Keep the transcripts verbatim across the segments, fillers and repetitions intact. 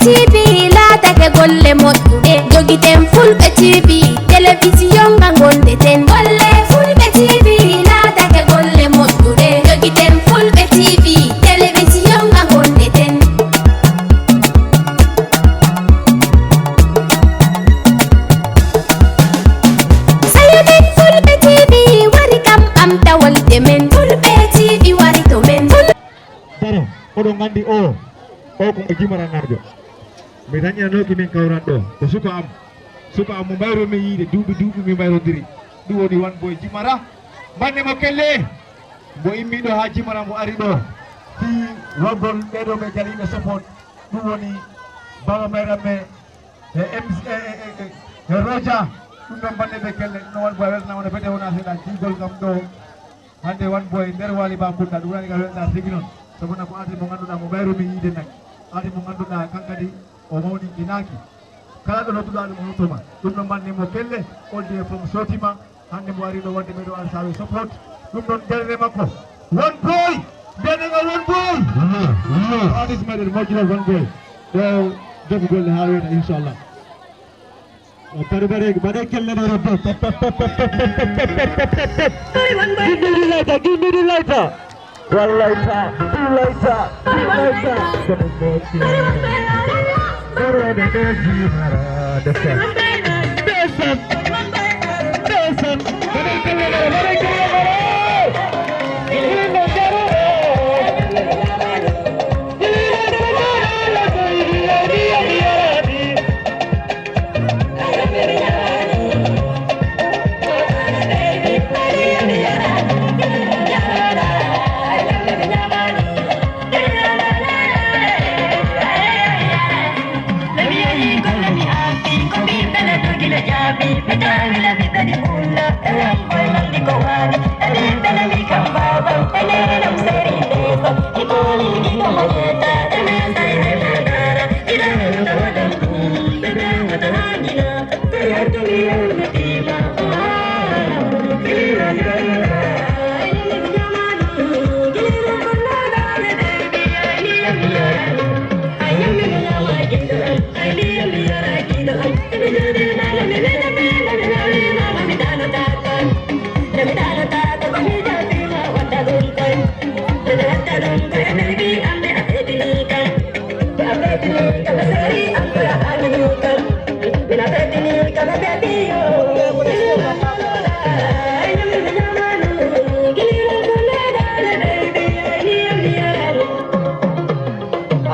T V laatake golle moƴƴuɗe, jogiten Fulɓe T V, telewisiyon nga ngonɗeten. Golle Fulɓe T V laatake golle moƴƴuɗe, jogiten Fulɓe T V, telewisiyon nga ngonɗeten. Sayo men Fulɓe T V wari kam ɓamta wolde men, Fulɓe T V wari to men. Daro, oɗon nganndi o, o ko mo Jimaranarjo. Mi dañinanooki min kawran ɗo, ko suka am. Suka am mo mbayru mi yiide, duuɓi duuɓi mi mbayrodiri. Ɗum woni One Boy Jimara. Mbanne mo kelle, mbo immiɗo haa Jimara mbo ari ɗo. Fii waggol ɓeeɗo ɓe jaliiɓe support. Ɗum woni Baba Mayramme e M C, e, e, e, e, e Roja. Ɗum ɗon mbanne ɓe kelle, ɗum ɗon One Boy weltanaama no fete wona seeɗa. Jiigol kam ɗo. Hannde One Boy nder Waali Ba Kunda, ɗum woni ka welna tigi noon. Sabu na ko arti mo ngannduɗaa mo mbayru mi yiide nag. Arti mo ngannduɗaa kan kadi o mawninkinaaki. Kala ɗo nodduɗaa ɗum o nodduma. Ɗum ɗon mbanne mo kelle, oldi e fom sootima. Hannde mo ari ɗo wadde ɓe ɗo Ansaaru support. Ɗum ɗon darere makko. One Boy! Mbiyaɗen ngal One Boy! Artiste meɗen moƴƴinol One Boy. Ɗo defu golle haa weeta, inchallah. Bari bari bari kelle ɗo robbo. Pep, pep, pep. Give me the lighter, give me the lighter. One lighter, two lighter, three lighter. Bari bari bari. Bari kelle ɗo, bari kelle ɗo.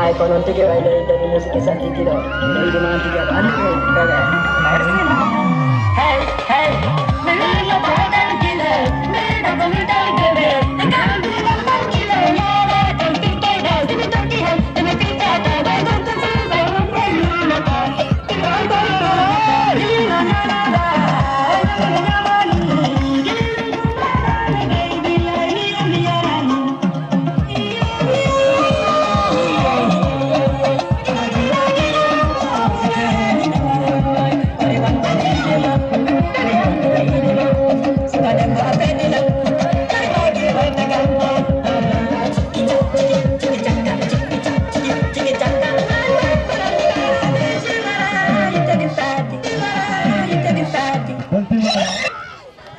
Ay, ko noon tigi wayno e nder musique sakki kiɗo. Wiide noon tigi aɗa anndi ko gaga. Hey, hey.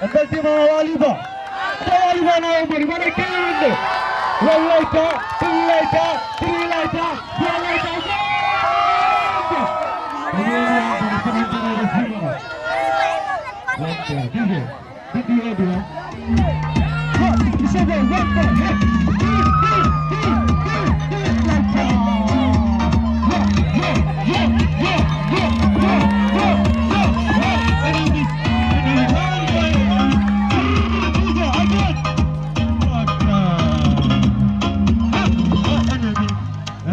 En mbeltiima Waly Ba. Ko Waly Ba na o mbaɗi, mbaɗa kelle wonde. One lighter, two lighter, three lighter, four lighter.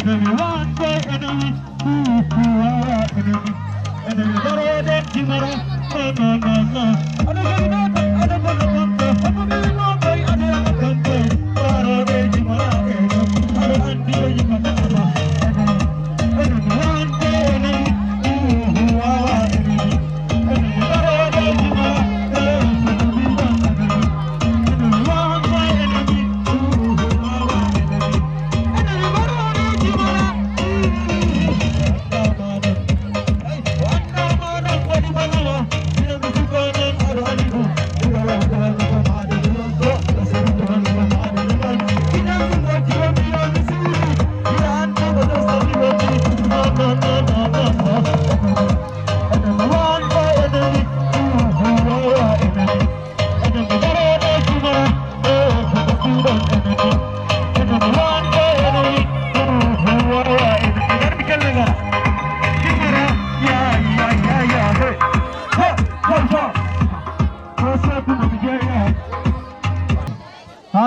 Enemy, one boy, enemy. Ooh, ooh, ah, enemy. Enemy, Lord, enemy, Lord. No, no, no, no.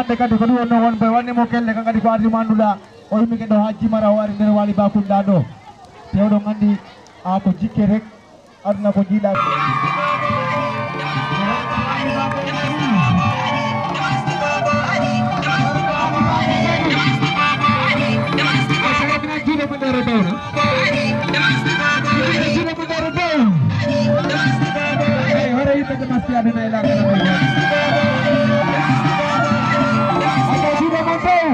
Nde kadi ko ɗum wonno won mboy wanni mo kelle kan kadi ko ardi mo annduɗa o immike ɗo ha jimara o ari nder wali bakunɗa ɗo. Te oɗon anndi a ko jikke rek aduna ko jiiɗa. Juuɗe mo nder dewna. Juuɗe mo nder dew. Hey, hoore yimɓe Damaski aduna e laakara mo. Ata juuɗe mo dew.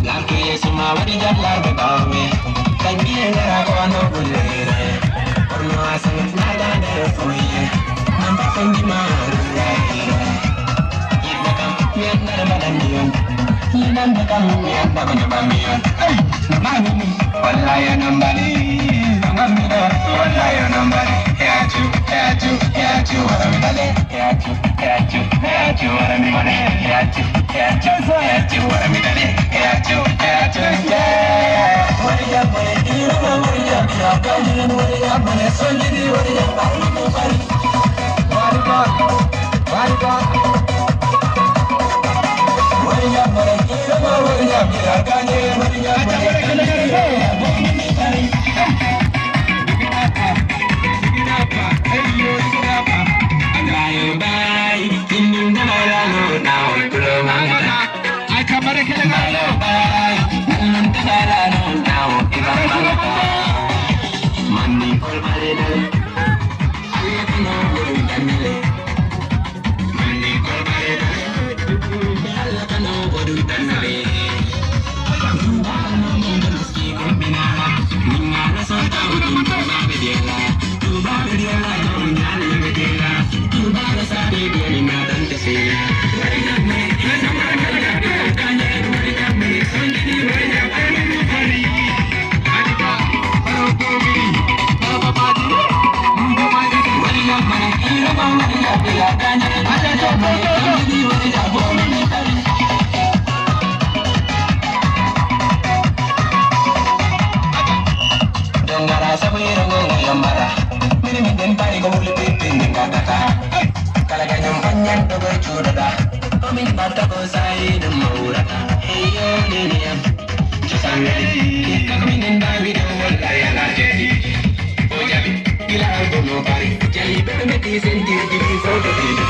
Garto yeeso ma waɗi jallaɓe ɓawo me. Taggi e gara ko wano ɓullere. Kono a sangat naga nder foye. Nanta sangi ma rurayre. Yidda kam mi andara mbaɗanmi on. Yidande kam mi anda ko jaɓanmi on. Hey! No mami ni. Wallahi a nambani. No mami ɗo. Wallahi a nambani. Hey, achu, hey, achu, hey, achu, wara mi dale. Dongara sabu yero ngo ngo yombata. Mini mi den pari ko wuli pipi ni kadata. Kala ka nyom panyan to go chuda da. Omin bata ko sai dum maurata. Hey yo ni ni am. Cosaan nga di, kii kaka mi nen baa wi doo wol la yàlla jëndi. Boo jabi, ila al bono bari. Jali bebe me di sentir di bi foto di bi.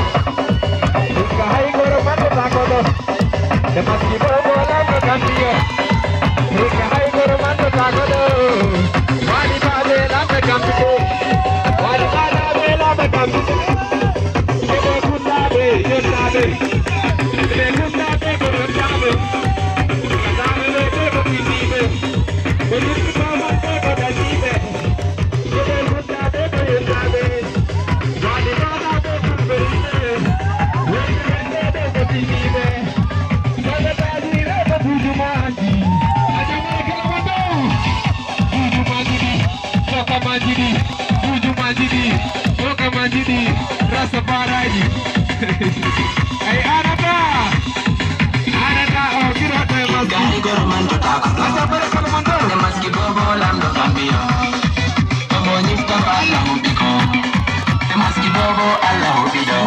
Rika hay goro manto takodo. De maski bobo lambe kampiyo. Rika hay goro manto takodo. Wali bade lambe kampiyo. Wali bade lambe kampiyo. Kebe kutabe, yotabe. Kebe kutabe, yotabe. Katabe, kebe kutibe. Kebe kutabe, kebe kutibe. Ay, arata! Arata, o, kiro to e maski. Goro man to tako. Asa bare kala man to. E maski bobo lamdo kambiyo. Omo nyifta ko Allah huɓɓi ko. E maski bobo Allah huɓɓi ɗo.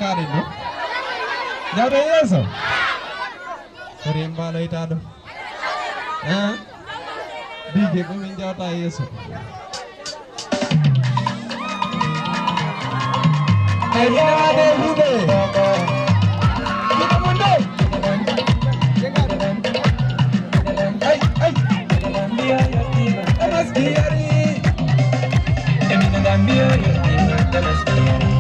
Kaɗen ɗo. Jawɗo e yeeso. Sori en mbaaloyta ɗo. Haa? Biige ko min jawta e yeeso. Ay, ina waɗe huude. Ina munde. Ay, ay. Emaski yari. Emina Gambia, Emaski yari.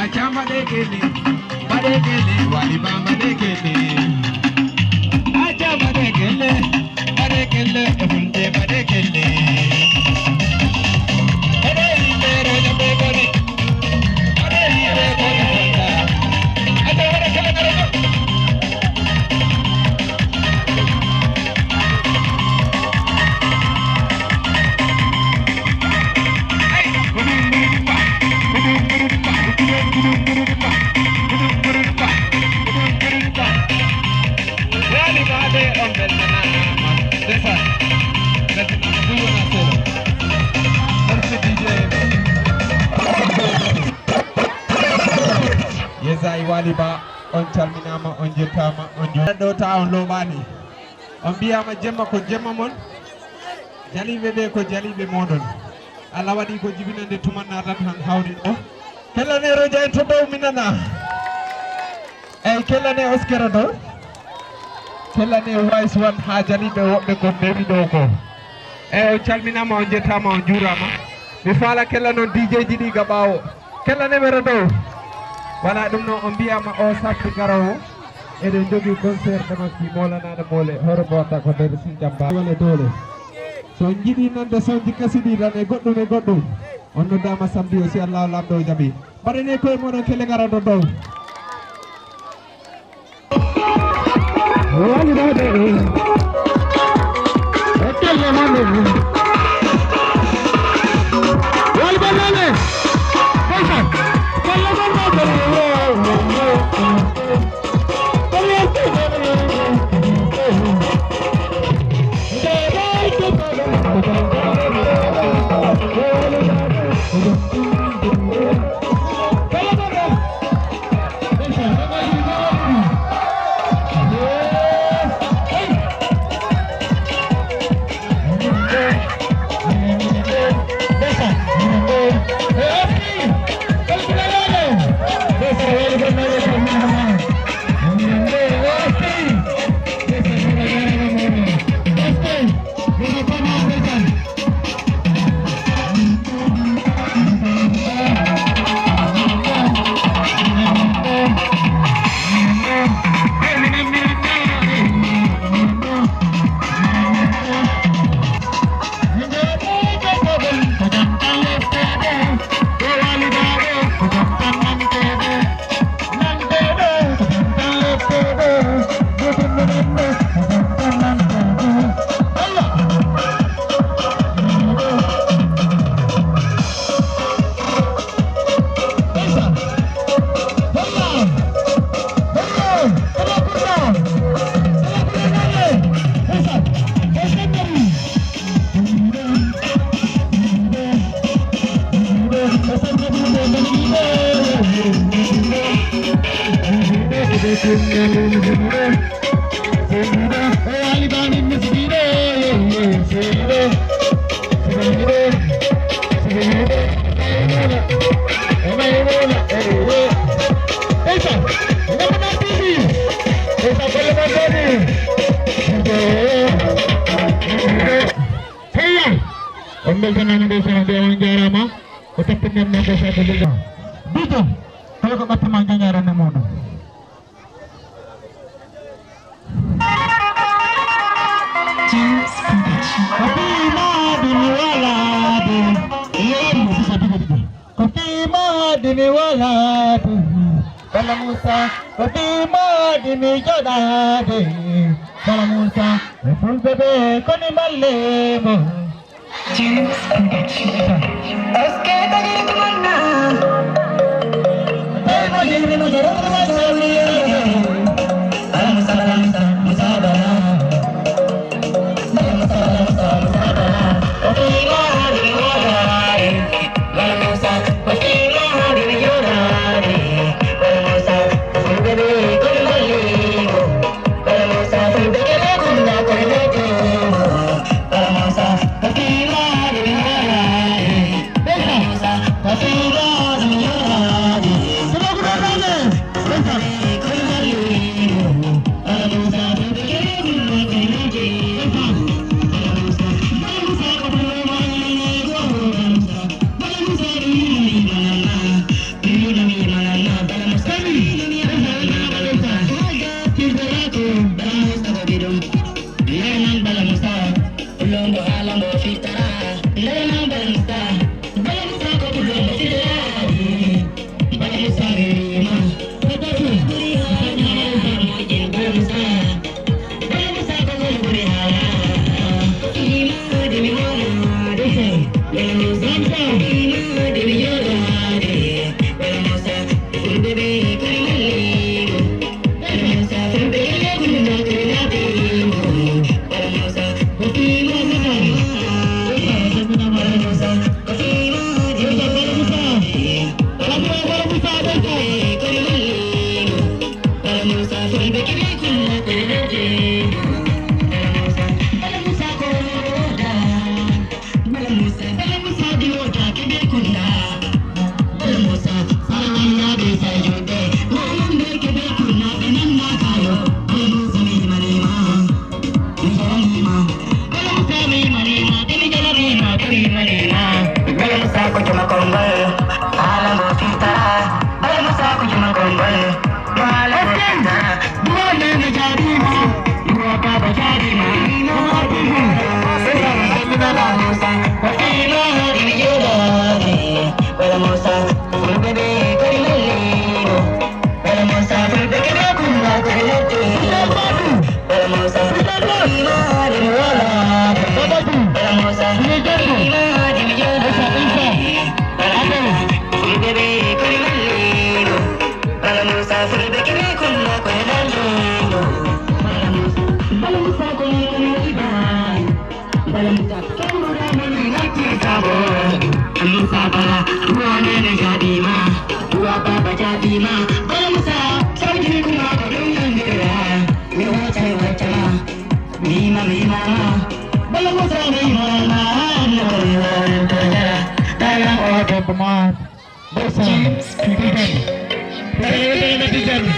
Aca mbaɗe kelle, mbaɗe kelle, Wali Ba mbaɗe kelle. Aca mbaɗe kelle, mbaɗe kelle, e fulɓe mbaɗe kelle. Mbaɗe yimɓe rewɓe ɓe koni, mbaɗe yimɓe koni fonda. Aca mbaɗe kelle, mbaɗe kelle. Yesaay Wali Ba, on calminaama, on njettaama, on njuuraama. Ɗo ta on looɓaani. On mbiyaama jemma ko jemma mon. Jaliiɓe ɓe ko jaliiɓe mooɗon. Allah waɗi ko jibinande tumanna tan han hawri ɗo. Kella ne roja en to dow mi nana. Eyi, kella ne oskere dow. Kella ne wayis wan haa jaliiɓe woɓɓe ko ndewi ɗo ko. Eyi, on calminaama, on njettaama, on njuuraama. Mi faala kella noon D J ji ɗi ga ɓaawo. Kella ne wero dow. Wala ɗum noon, on mbiyaama o sappi garowo. Eɗen njogii concert Damaski moolanaaɗo moole, hoore mbo watta ko nder Sinjamba. Wala doole. So on njiɗii nande sonji kasidi tan e goɗɗum e goɗɗum, on noddaama samedi o, si Allah Laamɗo o jaɓii. Mbaɗanee koye mooɗon kelle ngara ɗo dow. Wali ɗo de. E kelle mon ɗo. Wali banane. Pesa. Kelle mon ɗo. Seyya, on mbeltanaama ndeysaan, nde on njaaraama. Ko tappinen men ko fedde liggam. Bijo, kala ko ɓattuma jañaare ne muɗum. Ko piimaade mi walaade. Yeeru mo bisa bijo bijo. Ko piimaade mi walaade. Bala Muusa, ko piimaade mi joɗaade. Bala Muusa, e fulɓe ɓe koni malle mo. James Production. Uwa nene jaɓima, uwa baba jaɓima. Bala Musa, sauti ni kuma ko ɗum nandira. Mi wata mi wata ma. Mima mima ma. Bala Musa mima ma. Dala o debbo ma. Ndeysaan. Tijani. Tijani, Tijani.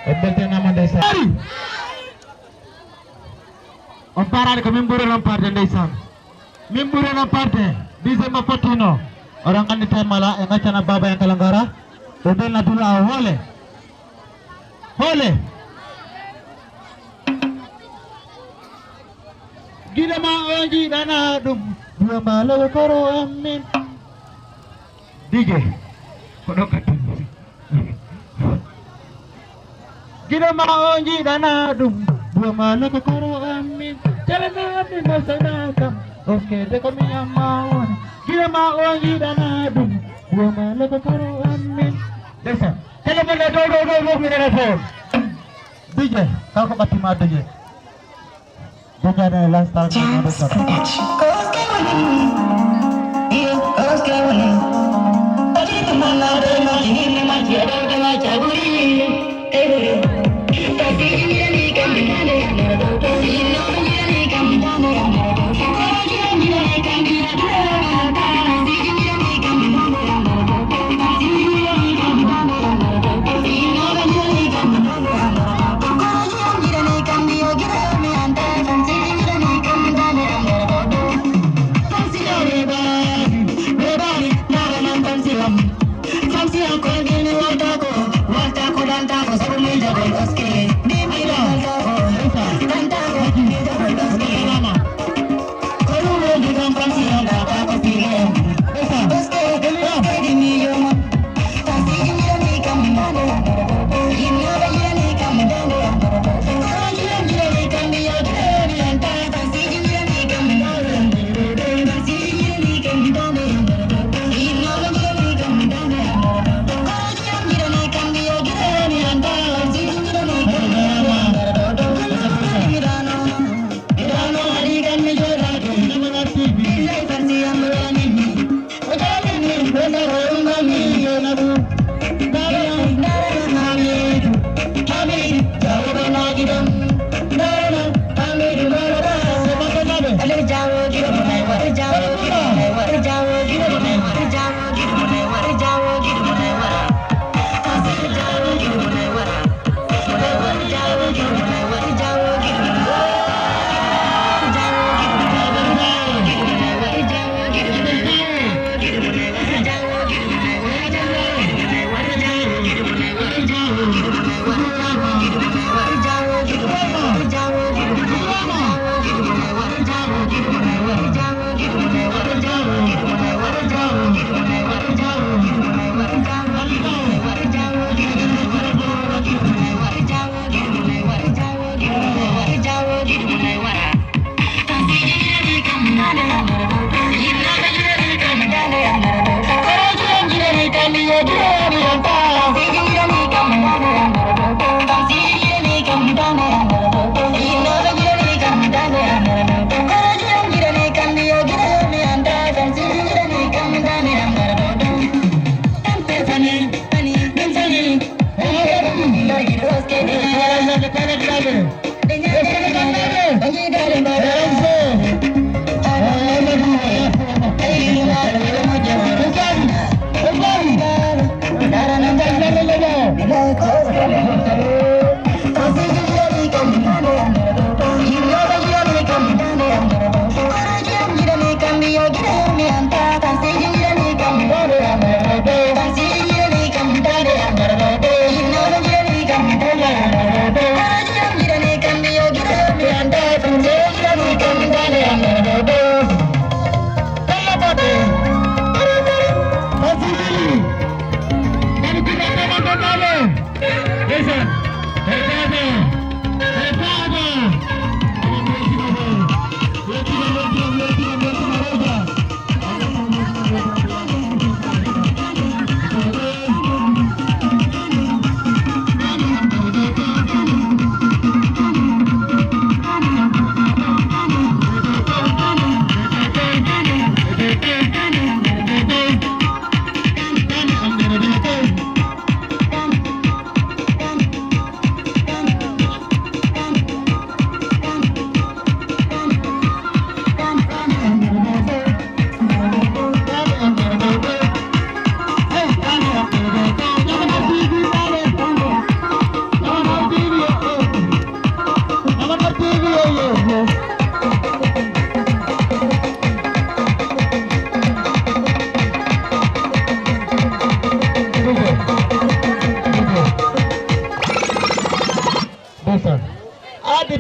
On beltanama ndeysaan. On paaraani ko min ɓuri remporté ndeysaan. Min ɓuri remporté. Dixième mo fottino. Oɗon anndi taymala e ngaccana baba en kala ngara. O belna dula o hoole. Hoole. Gida ma o jiɗana ɗum. Duwa mbalo koro amin. Dige. Ko ɗo kattan. Gida ma o jiɗana ɗum. Duwa mbalo ko koro amin. Telena amin masana kam. Ok, de ko mi amma on. Gida ma o jiɗana ɗum. Duwa mbalo ko koro amin. Desa. Telefon de dow dow dow dow mi telefon. Dige. Kako ɓatti ma dige. Jogade lifestyle mo ɗo sata.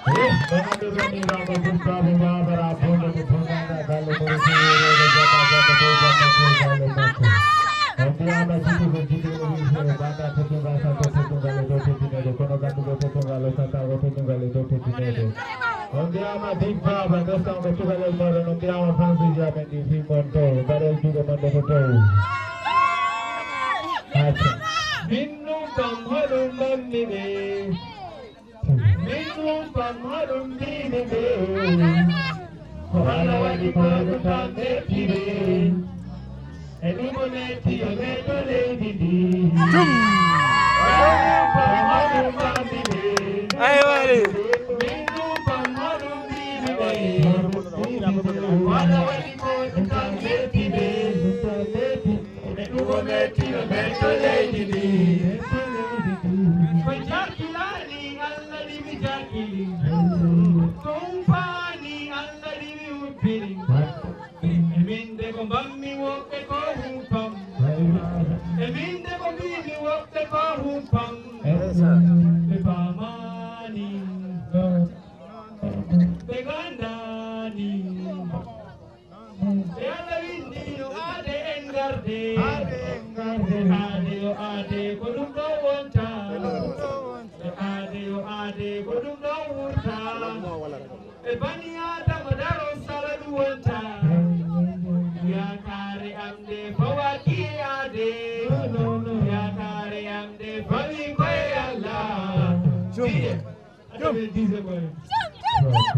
Eh, on anndu banndiraaɓe, Baba Babara, bonde mo bonnaangal galle Moro Tuureede, jamma, jamma, dow jamma, dow galle makko. On mbiyaama jikkugo jikkugo wiisere, banda teddungal, santo teddungal e dow teddineede, kono ganndugol teddungal e santaago teddungal e dow teddineede. On mbiyaama Big Baba, ndestango cukalel mooɗon, on mbiyaama fansuuji amen ɗi fii mon dow, mbaɗee juuɗe mon ɗe to dow. Acca. Min ɗum kam hoɗum mbanmi ɓe. Min ɗum kam hoɗum mbiimi ɓe. Ko Allah waɗi ko ɗum tan metti ɓe. E ɗum o metti yo meeto leydi ndi. Min ɗum kam hoɗum mbanmi ɓe. Ay waɗi. Min ɗum kam hoɗum mbiimi ɓe. Ko Allah waɗi ko ɗum tan metti ɓe. E ɗum o metti yo meeto leydi ndi. Ko jarkilani Allah ɗi mi jarkili. Ko umpaani Allah ɗi mi uppini. E min de ko mbammi woɓɓe ko humpam. E min de ko mbimi woɓɓe ko humpam. Ɓe paamaani. Ɓe ganndaani. Ɓe Allah winndino aade en ngarde. Aade en ngarde. Aade yo aade ko ɗum ɗo wonta. Ko ɗum ɗo wonta. Ɓe aade yo aade ko ɗum ɗo wurta. Ɓe bani Aadama daro sala ɗum wonta. Yaakaare am nde fawaaki e aade. Yaakaare am nde fawi ko e Allah. Jom. Jom. Aɗa wiyee dix heures.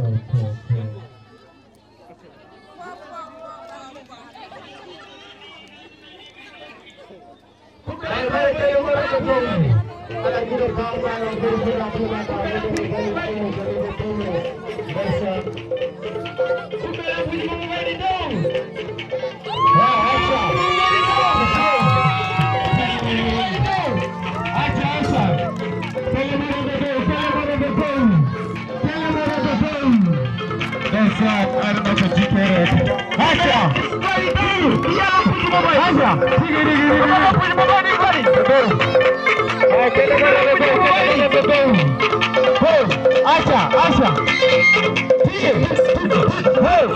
Ndeysaan, Alimata Jikkere. Acca. Acca. Tigi, tigi, tigi, tigi. Hey, acca, acca. Tigi, tigi, tigi. Hey.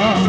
Hey,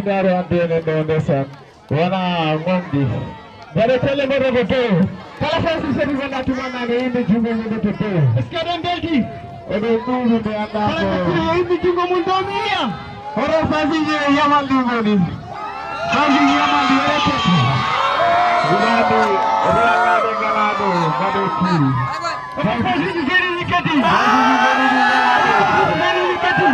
Daaro addu enen ɗo ndesan. Wona gonɗi. Mbaɗe pelle mbaɗe ko dow. Kala fasi sedi wonda tumanna no yimɓe junngo mum ɗo to dow. Est-ce que eɗen mbelti? Eɗen ɗuuɗi mi annda. Kala ko ko yimɓe junngo mum ɗo mi yiya. Hoto fasiji e yamal ɗi ngoni. Fasiji yamal ɗi eɗen ketti. Wulaɓe rewɓe ngalaɗo mbaɗe kii. Hoto fasiji sedi ni ketti. Fasiji sedi ni ketti.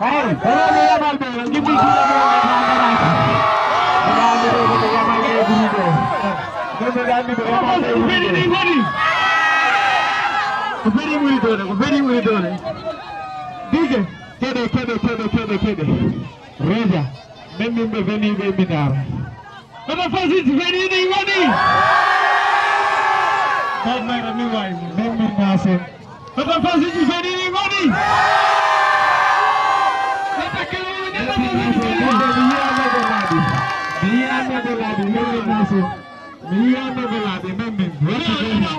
Hay, rewɓe yamal ɓe, on njiɗi juuɗe ɓe, on ngaraki. Wulaɓe rewɓe yamal ɓe ɓuri ɗo. Ɗum ɓe nganndi ɓe yamal ɓe ɓuri ɗo. Ko feri ɓuri doole, ko feri ɓuri doole. Dije. Keɗe, keɗe, keɗe, keɗe, keɗe. Roja, men min ɓe veniiɓe e Minaara. Kono Fasit veniiɗo e waɗi. Bab Mayra mi waay. Men min Naasen. Kono Fasit veniiɗo e waɗi. Kono kala woni neɗɗo Fasit veniiɗo. Mi yiyaama ko laaɓi. Mi yiyaama ko laaɓi, men min Naasen. Mi yiyaama ko laaɓi, men min. Waccu gootal.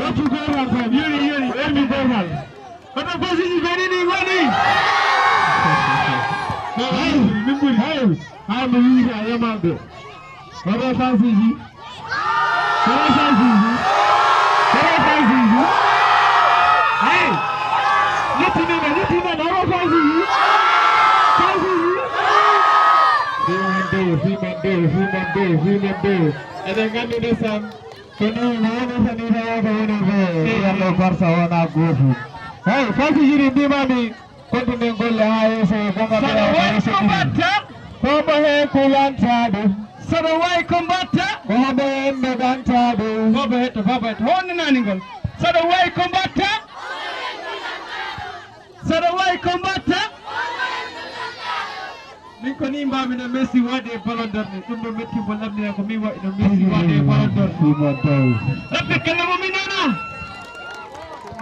Waccu gootal tan. Yoni, yoni, ermi gootal. Kono fasiji ɓeni ni waɗi. Hay, min ɓuri. Hay, hay mi wiita yamalɓe. Kono fasiji. Kono fasiji. Kono fasiji. Hay. Yettinima, yettinima, kono fasiji. Fasiji. Fiman dow, fiman dow, fiman dow, fiman dow. Eɗen nganndi ndesan. Ko ni woni tan, ni tawa ko woni ko, eyi, wiyatno Barça wona gootum. Hey, fay ko yiri mbimami, kontuɗen golle haa yeeso, gonga saɗa wayi ko mbatta. Ko mo he kulanta ɗum. Saɗa wayi ko mbatta. Ko hoɓe en ndoganta ɗum. Baba hetto, baba hetto. Honno nani ngol? Saɗa wayi ko mbatta. Saɗa wayi ko mbatta. Min ko ni mbaami no Messi waɗi e Ballon d'Or ni, ɗum ɗo metti mo lamnina ko min waɗi no Messi waɗi e Ballon d'Or. Fima dow. Rabbi kala mo min nana.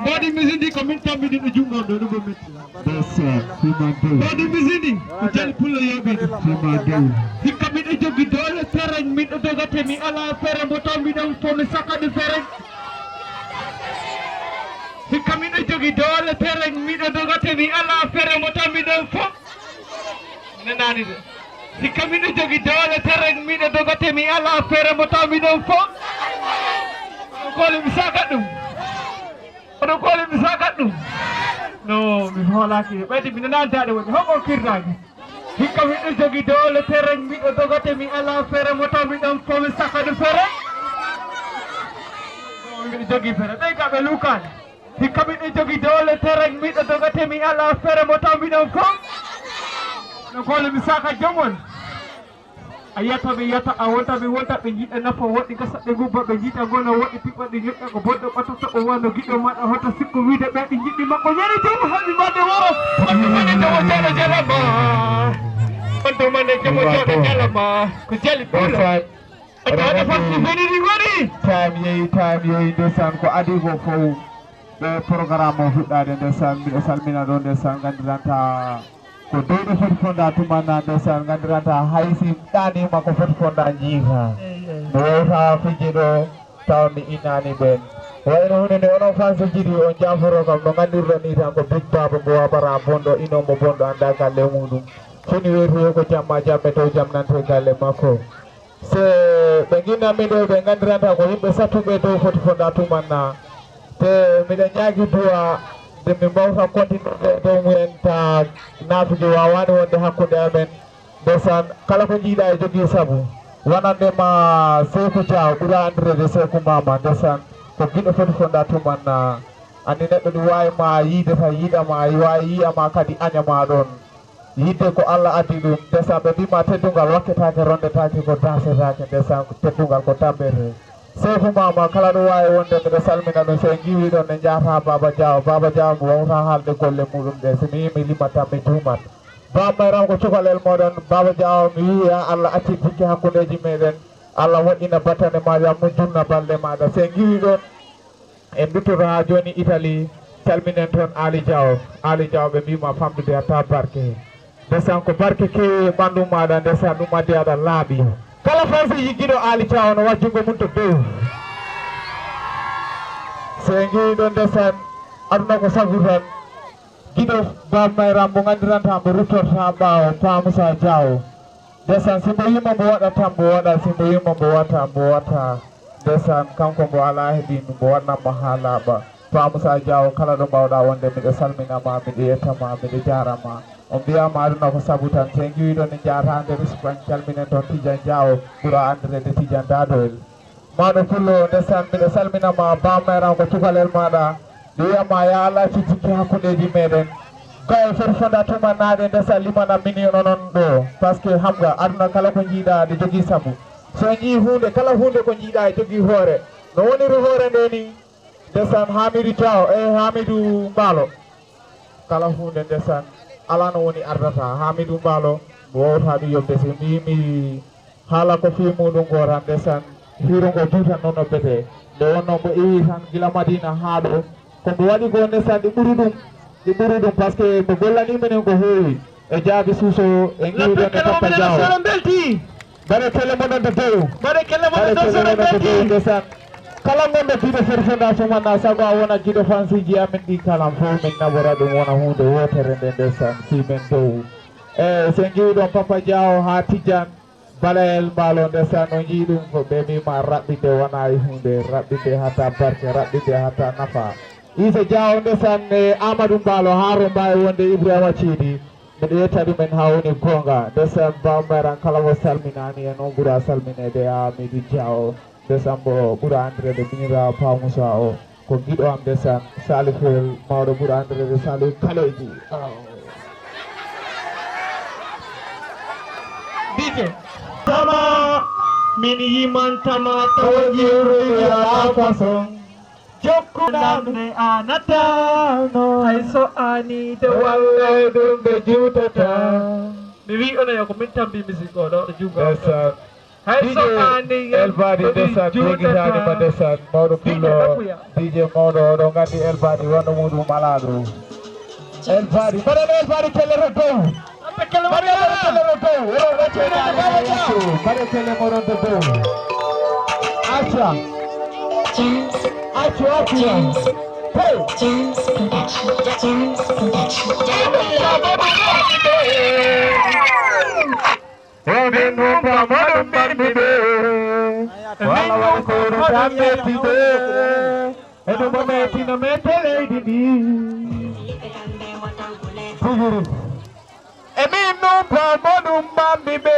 Mboɗi misindi ko min tammi ɗiɗo junngo ɗo, ɗum ɗo metti. Ndeysaan, fima dow. Mboɗi misindi ko Jali Pullo yooɓi ɗum. Fima dow. Hikka miɗo jogi doole terrain, miɗo dogate mi ala fere mo tammi ɗon fo mi sakani fere. Hikka miɗo jogi doole terrain, miɗo dogate mi ala fere mo tammi ɗon fo. Nanani de. Hikka miɗo jogi doole terrain, miɗo dogate mi ala fere mo tammi ɗon fo. Oɗo kole mi saka ɗum. Oɗo kole mi saka ɗum. No, mi hoolaki. Ɓayde mi nanani daɗe woni. Honko kirdaaki? Hikka miɗo jogi doole terrain, miɗo dogate mi ala fere mo tammi ɗon fo mi saka ɗum fere. No, miɗo jogi fere. Ɓey ka ɓe lukani. Hikka miɗo jogi doole terrain, miɗo dogate mi ala fere mo tammi ɗon fo. No kole mi saka jomon. A yiyata ɓe yiyata, a wonta ɓe wonta, ɓe njiɗa nafa woɗɗi, gasa ɓe ngubba, ɓe njiɗa ngona woɗɗi, piɓɓa ɗi ñoƴƴa, ko bonɗo ɓattoto o wano giɗo maɗa, hoto sikku wiide ɓe ɗi njiɗɗi makko, ñande jom haɓi mbaɗde woro, on ɗumane jom o jooɗo jalama, on ɗumane jom o jooɗo jalama, ko Jali Pullo. Aɗa waɗa fasi feniri woni. Time yehi, time yehi, ndesan ko adi ko fow. Ɓe programme o fuɗɗaade ndesan, miɗo salmina ɗo ndesan, nganndiranta ko dow ɗo foti fonda tumanna ndesan, nganndiranta hay si ɗaanima ko foti fonda njiita. Mi wowta fijji ɗo tawa mi innani ɓen. Wayno hunde nde onon fansuji ɗi on jaforo kam no nganndirɗon ni tan ko Big Baba mbo wabara bonɗo inon mo bonɗo annda galle muɗum. Fini weeti ko jamma jamme to jamnante galle makko. Se ɓe nginnami ɗo, ɓe nganndiranta ko yimɓe sattuɓe dow foti fonda tumanna. Te miɗa ñaagi duwa nde min mbawta kontinude dow mumen, ta naatude waawaani wonde hakkunde amen. Ndesan, kala ko njiiɗa e jogii sabu. Wonande ma Seeku Dia, ɓura anndireede Seeku Maama. Ndesan, ko giɗo foti fonda tumanna. Anndi neɗɗo ɗi waawi ma yiide tan yiɗa ma, waawi yiya ma kadi aña ma ɗoon. Yidde ko Allah addi ɗum, ndesan ɓe mbiima teddungal wakketaake, ronndetaake ko daasetaake, ndesan teddungal ko tammbete. Seeku Maama kala ɗo waawi wonde mbiɗo salmina ɗum, so en ngiwii ɗoon en njahata Baaba Jaawo, Baaba Jaawo mi waawata haalde golle muɗum ɗe, so mi yii mi limat tan mi juumat. Baaba Mayram ko cukalel mooɗon, Baaba Jaawo mi wii ya Allah accit jikke hakkundeeji meeɗen, Allah moƴƴina battane maa, yam mum junna balɗe maaɗa, so en ngiwii ɗoon. En nduttoto haa jooni Italie, calminen toon Aali Jaw. Aali Jaw ɓe mbiima famɗude hatta barke. Ndesan ko barke keewi e ɓanndu maaɗa, ndesan ɗum addi aɗa laaɓi. Kala Faransi yiggiiɗo Aali Jaw no waɗ junngo mum to dow. So en njeyii ɗoon ndesan, aduna ko sabu tan. Giɗo Baba Mayram mo nganndiranta mo ruttorta ɓaawo, Pa Musa Jaawo. Ndesan, si mbo yimma mbo waɗata, mbo waɗa, si mbo yimma mbo wata, mbo wata. Ndesan, kanko mbo alaa heɓi mbo waɗnamma haa laaɓa. Pa Musa Jaawo, kala ɗo mbaawɗaa wonde, miɗo salmina ma, miɗo yetta ma, miɗo jaara ma. On mbiyaama aduna ko sabu tan, so en ngiwii ɗon en njahataa nder Espagne, calminen toon Tidiane Jaawo, ɓura anndireede Tidiane Dadoel. Maɗo Pullo, ndesan, miɗo salmina ma, Baba Mayram ko cukalel maaɗa. Mi wiya ma, ya Allah, accu jikki hakkundeeji meɗen. Ka e ferfonda tuma naaɗe, ndesan, limana mini onon ɗo. Parce que xam nga, aduna kala ko njiiɗa, aɗa jogii sabu. So a njii huunde, kala huunde ko njiiɗa, e jogii hoore. No woniri hoore nde ni? Ndesan, Hamidou Diaw, e Hamidou Mbaalo. Kala huunde ndesan, alaa no woni ardata. Hamidou Mbaalo, mi wawtaa ɗum yoɓde. So mi, mi haala ko fii muuɗum ngoo tan, ndesan, hiiro ngo juutan noon no betee. Nde wonnoo mbo iwi tan gila Madina haa ɗo, ko mbo waɗi ko ndesan ɗi ɓuri ɗum, ɗi ɓuri ɗum, parce que mbo gollanii menen ko heewi. E Jaabi Suuso, e ngiwɗon e Tappa Jaawo. Mbaɗe kelle mon on to dow. Mbaɗe kelle mon on to dow, ndesan. Kala gonɗo giɗo Ferfenda Suman na sago a wona giɗo fansiiji amen ɗi kala fof min naɓora ɗum wona huunde wootere nde ndesan fii men dow. E so en ngiwɗon Papa Diaw haa Tijjan, Balayel Mbaalo ndesan o njii ɗum ko ɓe mima raɓɓinde wona e huunde, raɓɓinde hata barke, raɓɓinde hata nafa. Iisa Diaw ndesan e Amadou Mbaalo haa Romba e wonde Ibrahima Ceedi. Miɗo yetta ɗumen haa woni goonga. Ndesan Baba Mayram kala mo salminaani en, on ɓura salmineede e Hamidou Diaw. Ndesan mbo ɓura anndireede miñiraawo Pa Musa o. Ko giɗo am ndesan, Salifel mawɗo ɓura anndireede Salif Kaleji. Dite. Tama, min yiman tama tawa jiwru ala façon. Jokku lamde a nattano. Hay so ani de walle ɗum ɓe juutata. Mi wi onon yo ko min tambi musique o ɗo, ɗo juuga. Ndesan. Hay so ani Elbadi ndesan, ɓeygitaani ma ndesan, mawɗo Pullo, D J mawɗo, oɗo nganndi Elbadi wano muɗum alaa ɗo. Elbadi, mbaɗen Elbadi kelle to dow. Mbaɗen Elbadi kelle to dow. Oɗo wacce daande e yeeso. Mbaɗen kelle moɗon to dow. Acca. Accu, accu. Hey. Emin ɗum pamoɗum ɓerɗude. Wala wala ko ɗum tan mettude. E ɗum o mettino mette leydi ndi. Tigi. Emin ɗum pamoɗum ɓamɗi ɓe.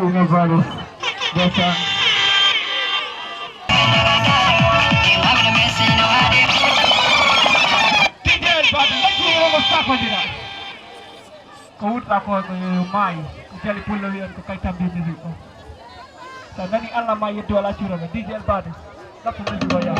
Coronavirus. Ndeysaan. Fidel Badji, lettu ko sakondira. Ko wurta ko, ko maayi. Ko Jali Pullo wiyan ko kay tambi music ko. So nani Allah ma yeddu ala cuuroɓe. D J El Badji. Lettu music ko yaa.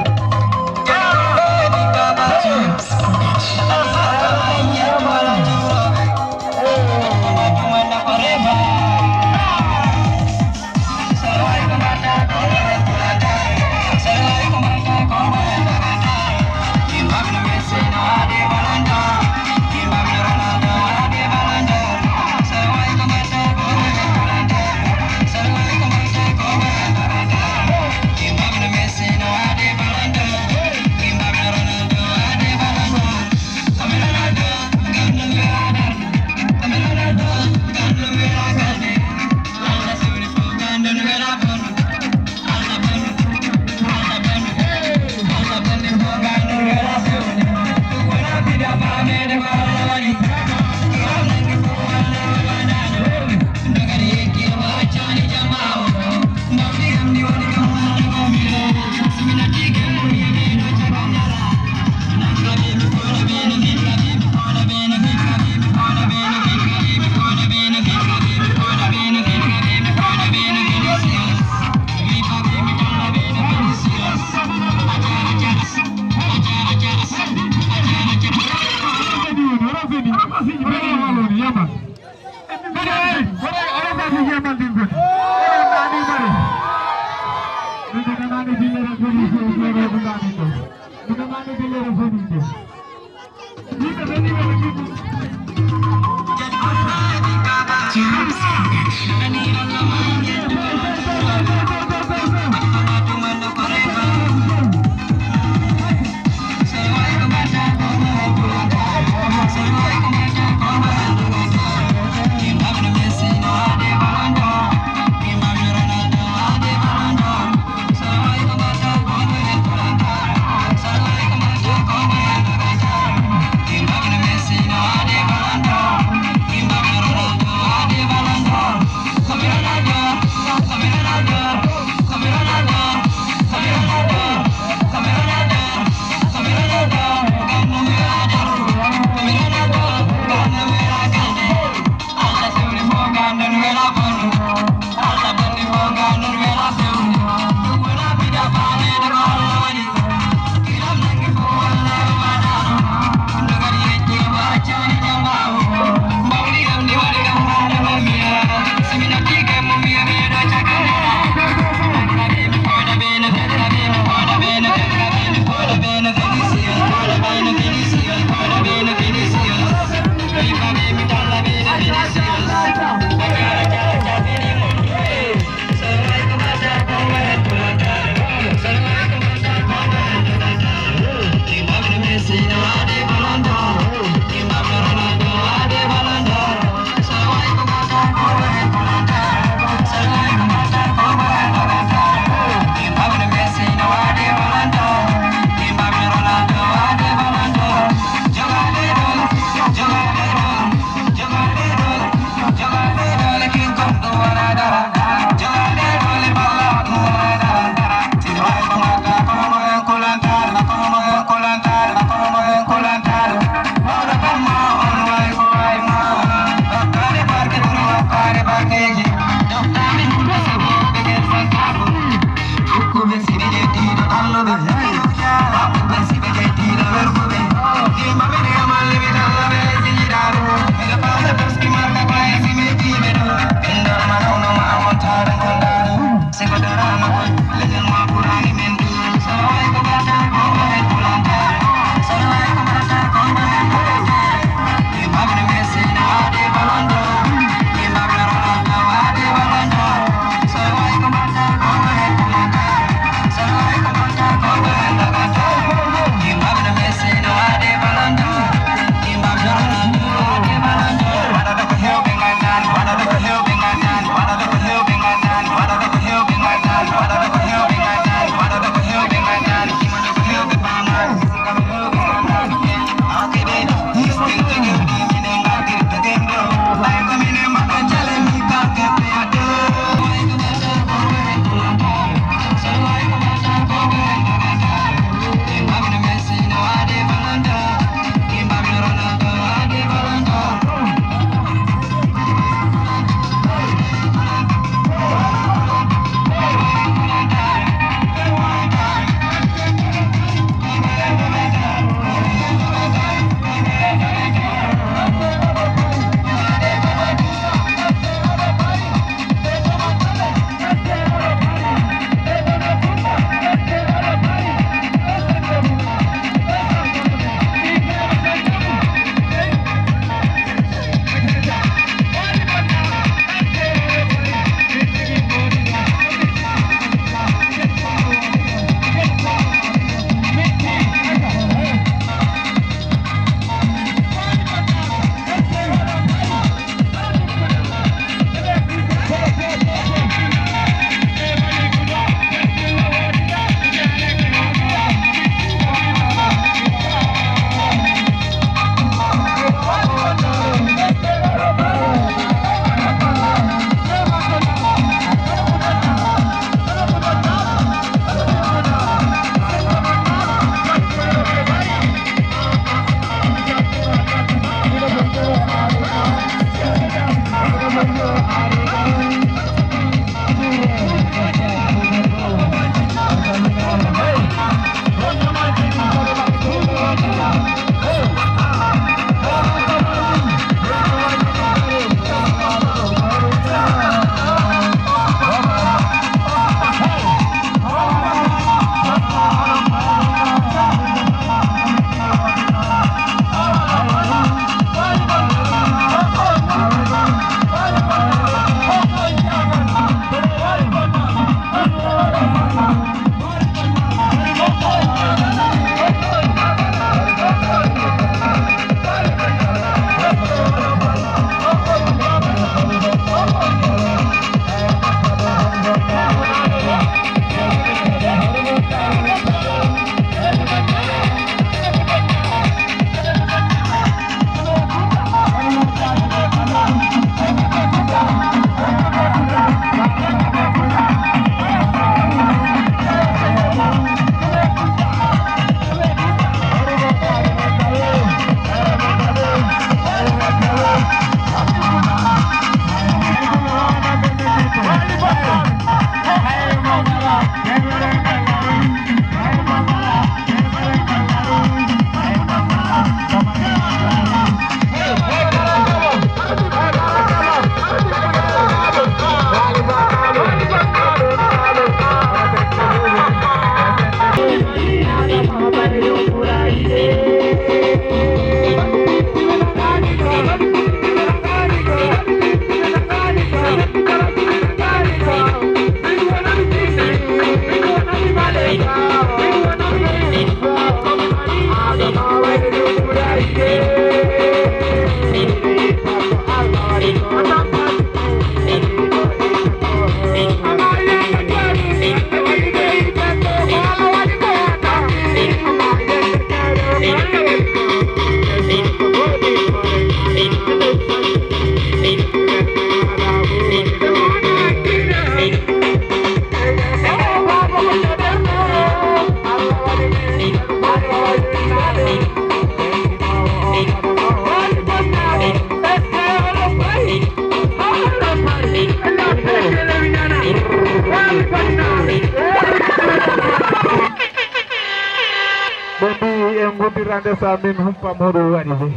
Tirande sa min humpa muɗum waɗi de.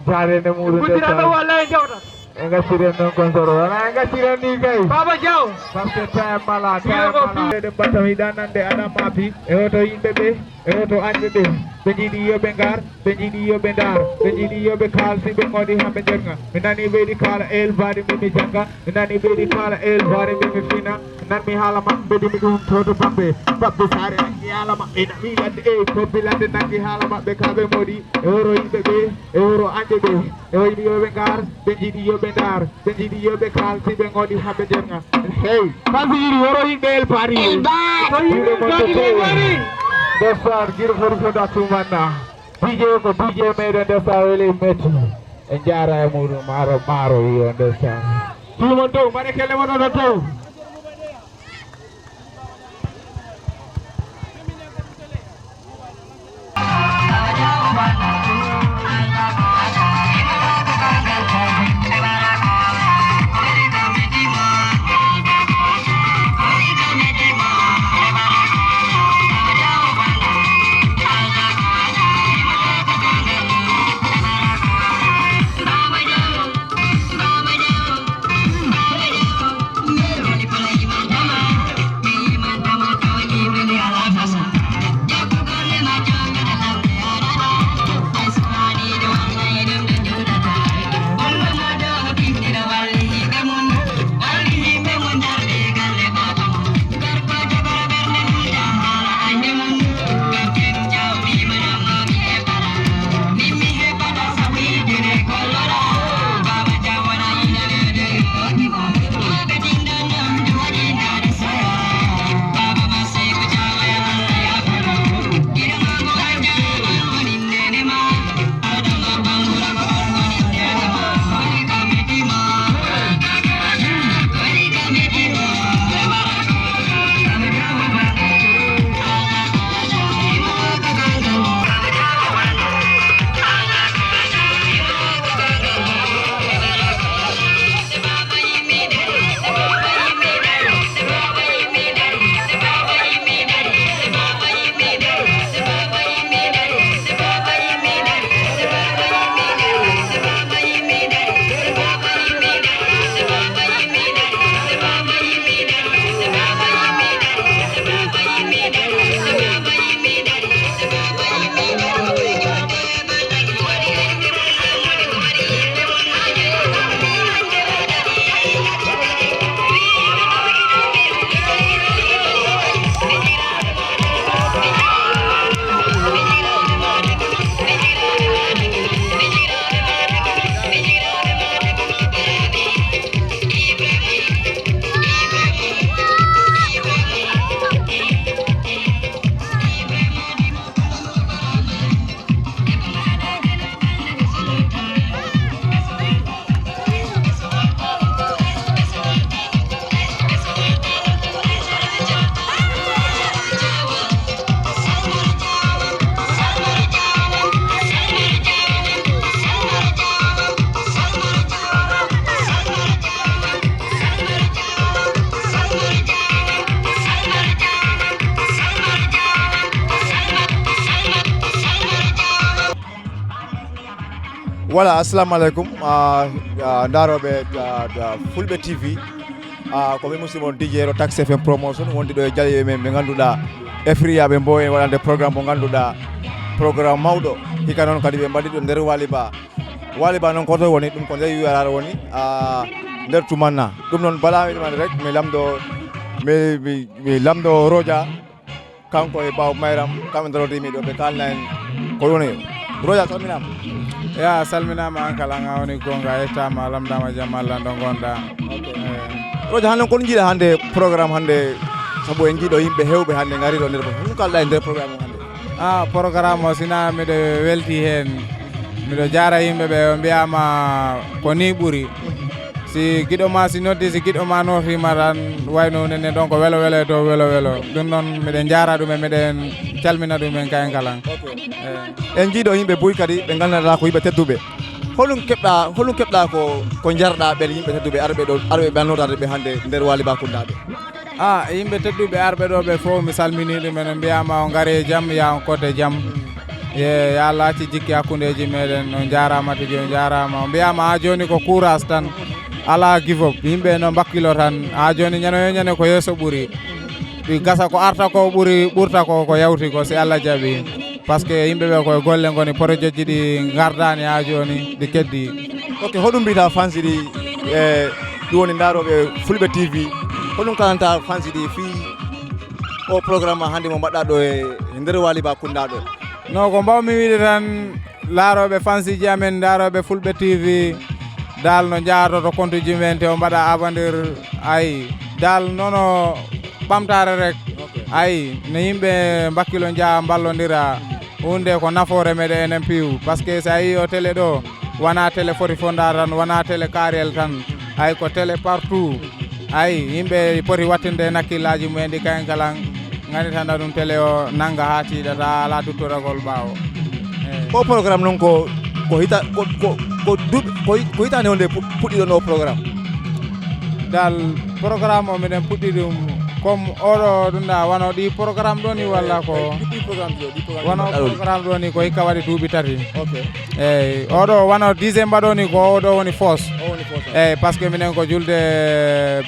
Jaarende muɗum de. Guddiranɗo sa walla e jawta. E gaccire noon kon soro wala e gaccire ni kay. Baba Diaw. Parce que time mala time mala. Eɗen mbatta mi ɗanande Adama Api e oto yimɓe ɓe e oto añɓe ɓe. Ɓe jiɗi yo ɓe ngar, ɓe jiɗi yo ɓe ndar, ɓe jiɗi yo ɓe kaalsi ɓe ngoɗi hamɓe jerga. Mi nani ɓeydi kaala elbaade mimi jannga. Mi nani ɓeydi kaala elbaade mimi fina. Nanmi haala maɓɓe mbeɗimi ɗum toto bambe babbe saare nangi haala maɓɓe nami ladde e kobbi ladde nangi haala maɓɓe kaɓe moɗi e woro yimɓe ɓe e woro añɓe ɓe e wayni yoɓe ngar ɓe jiɗi yoɓe ndar ɓe jiɗi yoɓe kaalti ɓe ngoɗi haɓe jerga. Hey, kalsi jiɗi woro yimɓe el paris. Ndesar giro fori foda tumanna. Dj ko dj meɗen ndesa weli metti. E jara e muɗum maro maro wiyo ndesa. Tumon dow mbaɗe kelle mon oɗo dow. Voilà, assalamu aleykum. Ah, ah, ndaarooɓe, ah, ah, Fulɓe T V. Ah, ko min musidɗo mon D J ɗo Tax F M Promotion, wondi ɗo e jaliiɓe men ɓe ngannduɗaa, Afriya ɓe mboowi en waɗande programme mo ngannduɗaa, programme mawɗo. Hikka noon kadi ɓe mbaɗi ɗo nder Waliba. Waliba noon ko to woni, ɗum ko nder U R R woni, ah, nder Tumanna. Ɗum noon, bala mi ɗumani rek, mi lamndo, mi, mi, mi lamndo Roja. Kanko e Baw Mayram, kamɓe ndarodiimi ɗo, ɓe kaalna en ko woni. Roja, salminaama. Ya, salminaama an kala, an a woni goonga, a yettaama, a lamndaama jam Allah ɗo ngonɗaa. Ok. Eh. Roja, hannde kon njiɗa hannde programme hannde, sabu en njiɗo yimɓe heewɓe hannde ngari ɗo nder, ko ɗum kalɗa e nder programme o hannde? Ah, programme o, sina miɗo welti heen, miɗo jaara yimɓe ɓe, o mbiyaama ko ni ɓuri. Si giɗo ma si noddi, si giɗo ma nootiima tan, wayno nene ɗon ko welo welo e dow welo welo. Ɗum noon, miɗen njaara ɗum e miɗen calmina ɗum en kayen kala. Ok. Eh. En njiiɗo yimɓe buy kadi ɓe nganndanɗaa ko yimɓe tedduɓe. Holum keɓɗa, holum keɓɗa ko, ko njarɗa ɓen yimɓe tedduɓe arɓe ɗo, arɓe ɓe noddaade ɓe hannde nder Waali Bakundaaɓe? Ah, yimɓe tedduɓe arɓe ɗo ɓe fof, mi salminii ɗum en, on mbiyaama on ngari e jam, yaa on koot e jam. Ye, yo Allah acci jikki hakkundeeji meɗen. On njaaraama tigi, on njaaraama. On mbiyaama haa jooni ko courage tan. Alaa give up. Yimɓe no mbakkilo tan. Haa jooni ñande yo ñande ko yeeso ɓuri. Ɗi gasa ko arta ko ɓuri, ɓurta ko, ko yawti ko, si Allah jaɓi. Parce que yimɓe ɓe koye golle ngoni, projectji ɗi ngardaani haa jooni, ɗi keddi. Ok, hoɗum mbiyta fansi ɗi, e, ɗum woni ndaarooɓe Fulɓe T V? Hoɗum kalanta fansi ɗi fii o programme hannde mo mbaɗɗa ɗo e nder Waliba Kunda ɗo? No, ko mbawmi wiide tan, laarooɓe fansiiji amen, ndaarooɓe Fulɓe T V, dal no njaatoto kontuji men, te o mbaɗa abandir, ay, dal nono ɓamtaare rek. Ok. Ay, no yimɓe mbakkilo njaha mballondira, huunde ko nafoore meɗen enen piiw. Parce que so a yii o télé ɗo, wona télé foti fonda tan, wona télé kaariyel tan, ay, ko télé partout. Ay, yimɓe poti wattinde nakkillaaji mumen ɗi kayen kala, ngannitana ɗum télé o nannga haa tiiɗata, alaa duttoragol ɓaawo. Eey. O programme noon ko, ko hita-, ko, ko, ko duuɓi, ko hi-, ko hitaande honde pu-, puɗɗiɗon o programme? Dal programme o miɗen puɗɗi ɗum comme oɗo ɗum ɗa wano ɗi programme ɗo ni walla ko? Eey, ɗi, ɗi programme ɗo, ɗi programme wano ɗi mbaɗɗa ɗo ni. Programme ɗo ni ko hikka waɗi duuɓi tati. Ok. Eey, oɗo wano dixième mbaɗo ni ko oɗo woni foos. O woni foos. Eey, parce que minen ko julde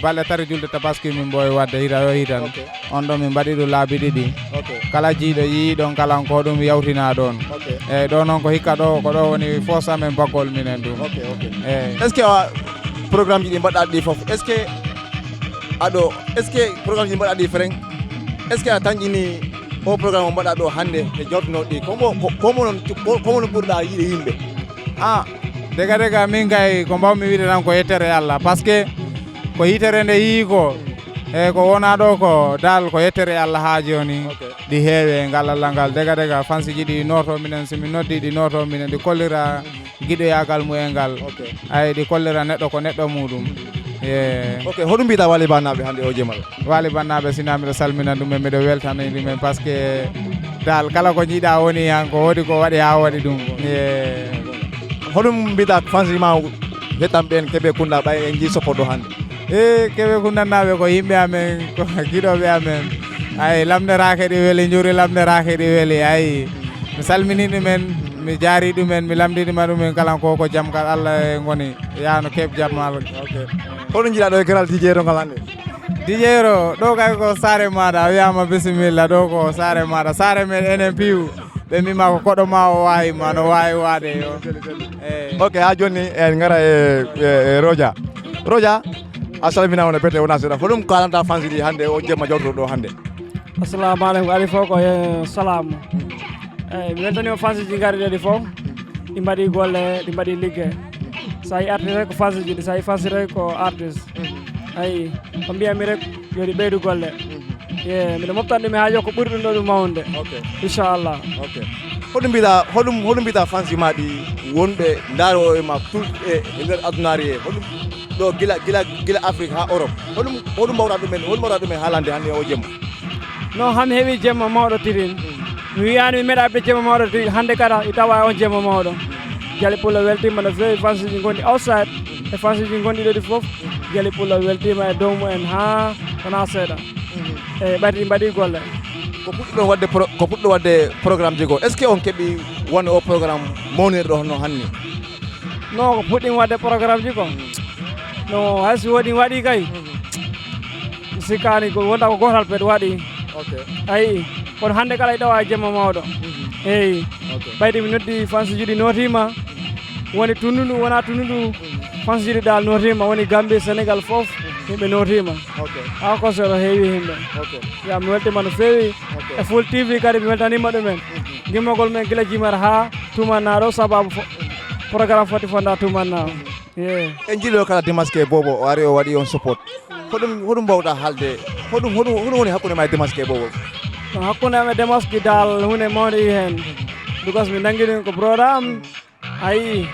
balɗe tati julde tabaski min mboy waɗde hita yo hitan. Ok. On ɗo min mbaɗi ɗum laabi ɗiɗi. Ok. Kala jiiɗo yii ɗon kala ko ɗum yawtina ɗon. Ok. Eey, ɗo noon ko hikka ɗo, ko ɗo woni foos amen baggol minen ɗum. Ok, ok. Eey. Est-ce que a programme ji ɗi mbaɗɗa ɗi fof, est-ce que aɗo, est-ce que programme ji ɗi mbaɗɗa ɗi freng, est-ce que a tanƴini o programme o mbaɗɗa ɗo hannde e jortunoɗo ɗi? Ko mo, ko, ko mo non, ko, ko mo non ɓurɗa yiɗe yimɓe? Ah, dega dega, min kay ko mbawmi wiide tan ko yettere Allah, parce que ko yitere nde yii ko, e ko wona ɗo ko dal ko yettere Allah haa jooni. Ok. Ɗi heewe ngal Allah ngal, dega dega, fansiji ɗi nooto minen, si min noddi ɗi nooto minen, ɗi kollira giɗoyaagal mumen ngal. Ok. Ay, ɗi kollira neɗɗo ko neɗɗo muɗum. Ye. Ok, hoɗum mbiyta Wali Bannaaɓe hannde o jemal? Wali Bannaaɓe, sina miɗo salmina ɗumen, miɗo weltani ɗumen, parce que dal kala ko jiiɗa woni han, ko woodi ko waɗi haa waɗi ɗum. Ye. Hoɗum mbiyta fansi ma heɗɗan ɓen Kebe Kunda ɓay en jii soppo ɗo hannde? E Kebe Kundannaaɓe ko yimɓe amen, ko giɗoɓe amen. Ay, lamnderaake ɗi weli, njuuri lamnderaake ɗi weli. Ay, mi salmini ɗumen, mi jaari ɗumen, mi lamndinima ɗumen kala ko, ko jam kal Allah e ngoni, yaano keɓ jam Allah. Ok. Hono njiɗa ɗo e garal D J Yero ngal hannde? D J Yero, ɗo kay ko saare maɗa, a wiyama bisimilla, ɗo ko saare maɗa, saare men enen piiw. Ɓe mbima ko koɗo ma o wawi ma, no wawi waade yo. Eyi. Ok, ha joni en ngara e, e, e Roja. Roja, a salminama no bete wona seeɗa. Ko ɗum kalanta fansi ɗi hannde o jemma jawtuɗo ɗo hannde? Assalamu aleykum, ari fof ko e salaamu. Eyi, mi weltanima fansiji ngari ɗo ɗi fof. Ɗi mbaɗi golle, ɗi mbaɗi ligge. So a yi artiste ko fansiji ɗi, so a yi fansi rek ko artiste. Ayi, ko mbiyami rek, yo ɗi ɓeydu golle. Ye, miɗo moftan ɗum ha yo ko ɓuri ɗum ɗo ɗum mawnde. Ok. Inchallah. Ok. Hoɗum mbiɗa, hoɗum, hoɗum mbiɗa fansi ma ɗi wonɓe ndaaro e ma tout e, e nder adunaari he? Hoɗum ɗo gila, gila, gila Afrique ha Europe? Hoɗum, hoɗum mbawɗa ɗumen, hoɗum mbawɗa ɗumen haalande hannde o jemma? Non, hami heɓi jemma mawɗo tirin. Mi wiyani mi meeɗa ɓe jemma mawɗo tirin. Hannde kala i tawa on jemma mawɗo. Jali Pullo weltima no feewi, fansiji gonɗi outside e fansiji gonɗi ɗo ɗi fof. Jali Pullo weltima e dow mumen ha wona seeɗa. E ɓati mbaɗi golle. Ko puɗɗiɗon wadde pro-, ko puɗɗo wadde programme ji goo. Est-ce que on keɓi won o programme mawnirɗo hono hanni? Non, ko puɗɗin wadde programme ji ko. Non, hay si woodi waɗi kay. Mi sikkaani ko wonta ko gootal pet waɗi. Ok. Ayi, kono hannde kala e ɗawa e jemma mawɗo. Eyi. Ok. Ɓayde mi noddi fansuji ɗi nootima. Woni tunndu ndu, wona tunndu ndu. Fansuji ɗi dal nootima, woni Gambie, Sénégal fof, yimɓe nootima. Ok. Haa ko so ɗo heewi yimɓe. Ok. Ya, mi weltima no feewi. Ok. E Full T V kadi mi weltanima ɗumen. Gimmagol men gila jimar haa tumanna ɗo sababu fo-, programme foti fonda tumanna o. Yeah. En jiiɗo kala Demaske Bobo o ari o waɗi on support. Hoɗum, hoɗum mbawɗa haalde? Hoɗum, hoɗum, hoɗum woni hakkunde ma e Demaske Bobo? No hakkunde am e Demaske dal huunde mawnde yi heen. Because mi nangi ɗum ko brother am. Ayi,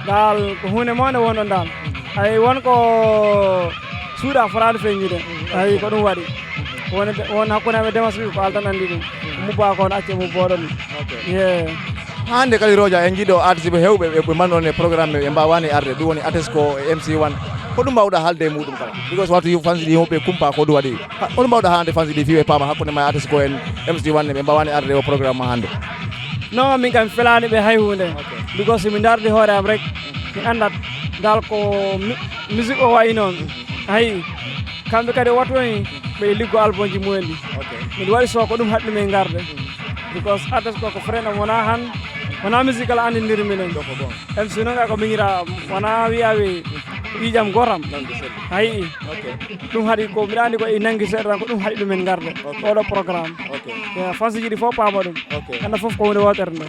dal ko huunde mawnde wonɗon dal. Ayi, won ko suuɗa fotaani feeñude. Ayi, ko ɗum waɗi. Won, won hakkunde am e Demaske ko Allah tan anndi ɗum. Mubba ko on acce mubboɗon. Ok. Yeah. Hannde kadi Roja en jiiɗo artiste ɓe heewɓe ɓe, ɓe mbanɗon e programme ɓe mbawaani arde. Ɗum woni Atesco e M C One. Ko ɗum mbawɗa haalde e muɗum kala? Because watu fansi ɗi yimɓe kumpa ko ɗum waɗi. Ha, ko ɗum mbawɗa haalde fansi ɗi fii ɓe paama hakkunde ma e Atesco en M C One ɓe mbawaani arde o programme ma hannde? Non, min kam felaani ɓe hay huunde. Because mi ndaardi hoore am rek, mi anndat dal ko mi- musique o wayi noon. Ayi, kamɓe kadi wattu ni ɓe liggo albumji mumen ɗi. Miɗo waɗi so ko ɗum haɗi ɗumen garde. Because artiste ko ko frère am wonaa han, wonaa musique kala anndindiri minen. M C noon kay ko miñira, wonaa wiya wi ƴiiƴam gootam. Ayi, ɗum haɗi ko mbiɗa anndi ko e nanngi seeɗa tan ko ɗum haɗi ɗumen garde. Oɗo programme. Fans ji ɗi fof paama ɗum. Annda fof ko huunde wootere nde.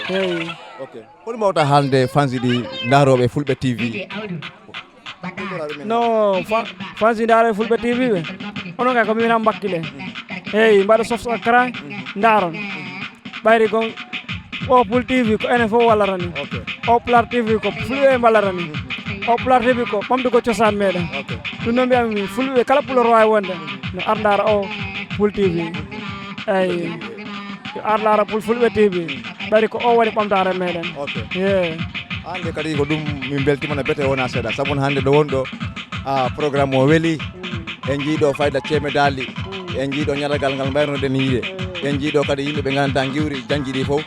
Eyi. Hol mbawta haalde fans ji ɗi ndaarooɓe Fulɓe T V? No fa- fans ji ndaarooɓe Fulɓe T V ɓe, onon kay ko minen am mbakkile. Eyi, mbaɗa subscribe, ndaaron. Ɓayri gon o Pul T V ko enen fof wallata ni. O Pular T V ko fulɓe mballata ni. O Pular T V ko ɓamde ko cosaan meɗen. Ɗum noon mbiyami fulɓe kala pulor waawi wonde no ar ndaara o Pul T V. Eyi, yo ar ndaara pul fulɓe T V. Ɓayri ko o waɗi ɓamtaare meɗen. Ye. Hannde kadi ko ɗum min mbeltima no bete wona seeɗa sabu hannde ɗo wonɗo a programme o weeli. En njiiɗo fayda cemedaali. En njiiɗo ñalagal ngal mbayrunoɗen yiide. En njiiɗo kadi yimɓe ɓe nganndanɗaa ngiwri jaŋji ɗi fof.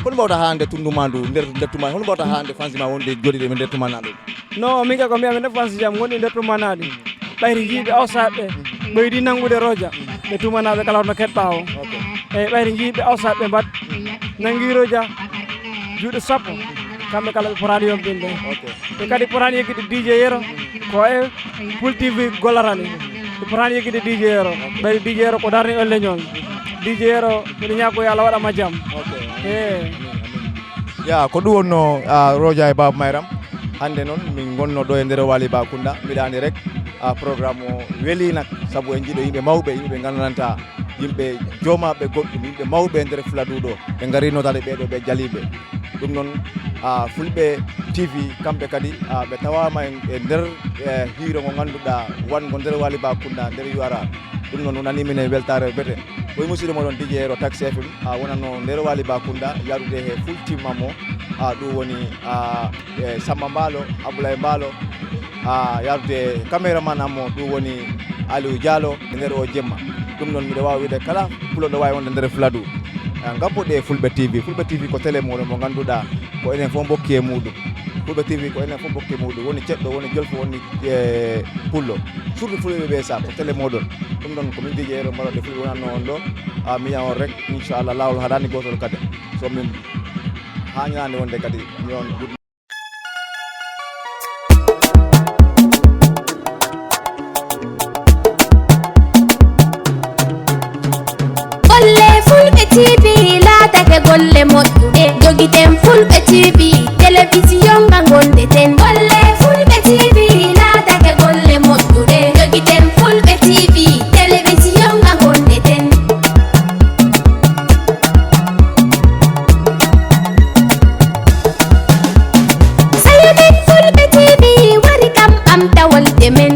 Hol mbawta haalde tunndu ma ndu nder nder tuma hol mbawta haalde fansi ma wonde jooɗiɗe nder tuma na ɗum? No, min kay ko mbiyami nder fansi jam ngonɗi nder tuma na ɗi. Ɓayri njiiɓe awsaɓe ɓeydi nanngude roja ɓe tumanaaɓe kala hoto keɗ ɓaawo. Eyi, ɓayri njiiɓe awsaɓe mbat nanngi roja juuɗe sappo, kamɓe kala ɓe potaani yompinde. Ɓe kadi potaani yeggude D J Yero ko e Pul T V gollatani. Ɓe potaani yeggude D J Yero. Ɓayri D J Yero ko darni on leñol. D J Yero, miɗo ñaago yo Allah waɗa ma jam. Eyi. Ya, ko ɗum wonno a roja e Baba Mayram. Hannde noon min ngonno ɗo e nder Wali Bakunda. Mbiɗa anndi rek a programme o weeli nak sabu en njiiɗo yimɓe mawɓe, yimɓe nganndanɗaa, yimɓe joomaaɓe goɗɗum, yimɓe mawɓe e nder Fuladu ɗo. Ɓe ngari notaade ɓee ɗo ɓe jaliiɓe. Ɗum noon a Fulɓe T V kamɓe kadi a ɓe tawaama e e nder e hiiro ngo ngannduɗaa wanngo nder Wali Bakunda nder U R A. Ɗum noon wonani minen weltaare bete. Koye musiɗɗo moɗon D J Yero Taxi F M a wonano nder Wali Bakunda yaarude he full team am o a ɗum woni a e Samba Mbaalo, Abdoulaye Mbaalo a yaarude e caméraman am o ɗum woni Aliou Diallo e nder o jemma. Ɗum noon miɗo waawi wiide kala puloɗo waawi wonde nder Fuladu. Ngabbuɗe e Fulɓe T V. Fulɓe T V ko télé moɗon mo ngannduɗaa ko enen fof mbokki e muɗum. Fulɓe T V ko enen fof mbokki e muɗum. Woni ceɗɗo, woni jolfo, woni e pullo. Surtout fulɓe ɓe sa ko télé moɗon. Ɗum noon ko min D J Yero mbaɗoɗe fulɓe wonanno on ɗo. A miña on rek, inchallah, laawol haɗani gootol kadi. So min haañanaande wonde kadi mi on Golle Fulɓe T V laatake golle moƴƴuɗe. Jogiten Fulɓe T V